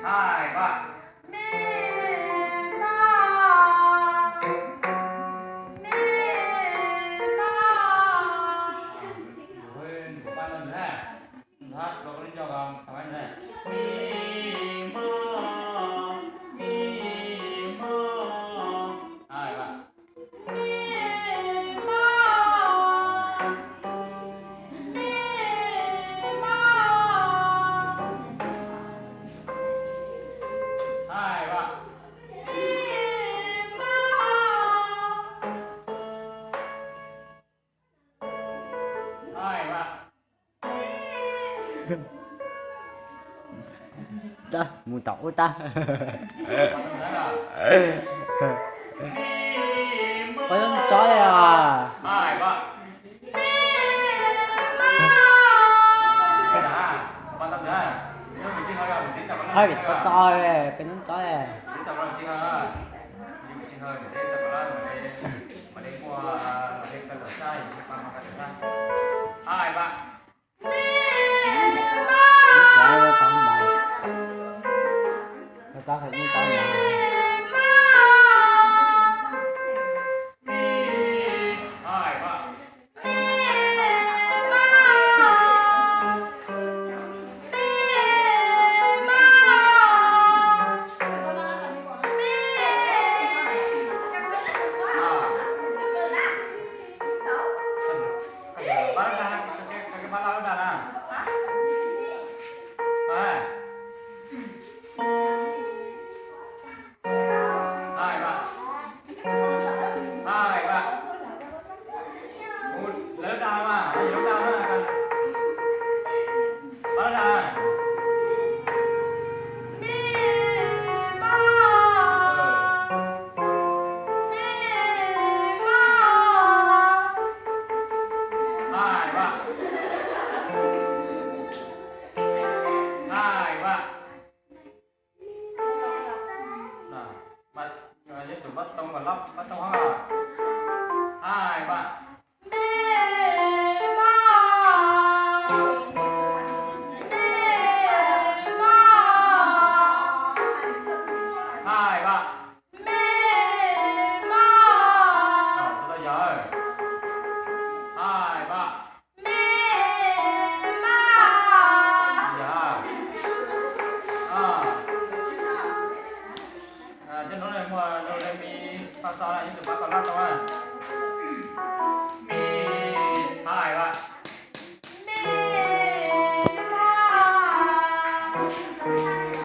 Hai, ba. Mi, ma. Mi, ma. Ntxhab, ntxhab, ntxhab, ntxhab, ntxhab. Mi, ma. Mi, ma. Hai, ba. Mi, ma. Mi, ma. Hai, ba. Mi, ma. Hai, ba. Mus tom ub tag. Peb nub tsob os. Hai, to to, peb nub tsob. Hai, ba. Hai, ba. Hai, ba. Ua, lawv dag mas, lawv dag mas. Lawv dag. Mi, ma. Mi, ma. Hai, ba. Hai, ba. Mas, mas yuav tsum npaj too kom loj, npaj too hab. Hai, ba. Mi, ma. Mi, ma. Hai, ba. Mi, ma. Tau yog. Hai, ba. Mi, ma. Yog. Cov nuav muaj do re mi fa sol na, yuav tsum npaj kom loj tau na. Mi, hai, ba. Mi, ma.